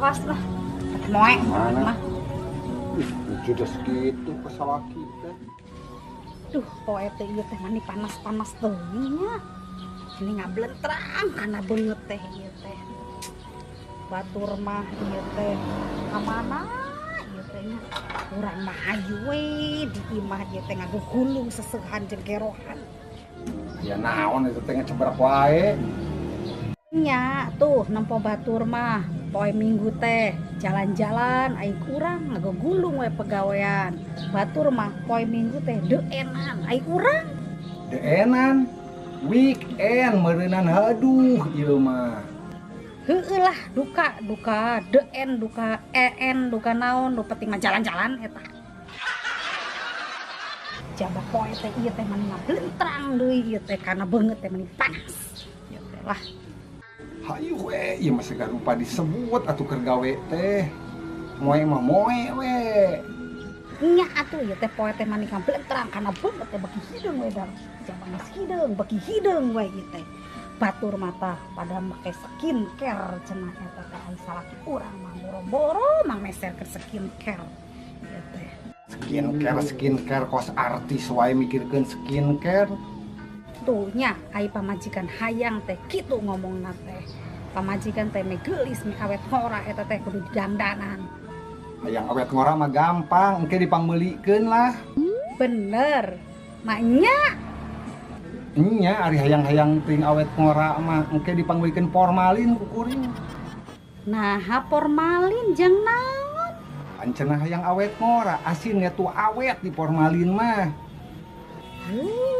Awas lah. Moe Mana? mah. Ih, judes gitu ke salaki teh. Duh, poe teh ieu teh mani panas-panas teuing nya. Ini ngablentrang kana beungeut teh ieu teh. Batur mah ieu teh kamana ieu teh nya. Urang mah hayu we di imah ieu teh ngagugulung seseuhan jeung kerohan. Ya naon itu teh ngecebrak wae. Nya tuh nempo batur mah poe Minggu teh jalan-jalan, ai urang ngagugulung we pegawean. Batur mah poe Minggu teh deuenan, ai urang Deenan weekend meureunan, aduh ieu mah. Heueuh lah, duka duka deen, duka en, duka naon, nu penting mah jalan-jalan eta. Jaba poe teh ieu teh mani ngablentrang deui ieu teh kana beungeut teh mani panas ieu teh lah. Hayu we, ieu mah segala rupa disebut atuh keur gawe teh. Moe mah moe we. Nya atuh ieu teh poe teh mani ngablentrang kana beungeut teh beki hideung we dah. Jaba geus hideung, beki hideung we ieu teh. Batur mata pada make skincare cenah eta teh, ai salaki urang mah boro-boro mang meserkeun skincare ieu teh. Skincare, skincare, kos artis wae mikirkeun skincare. Tuh nya ai pamajikan hayang teh kitu ngomongna teh. Pamajikan teh me geulis me awet ngora eta teh kudu didangdanan. Hayang awet ngora mah gampang, engke dipangmeulikeun lah. Bener. Maknya Nya ari hayang-hayang ting awet ngora mah engke dipangmeulikeun formalin ku kuring. Nah, formalin jeung naon? Ancenah hayang awet ngora, asin tuh awet di formalin mah. Heuh.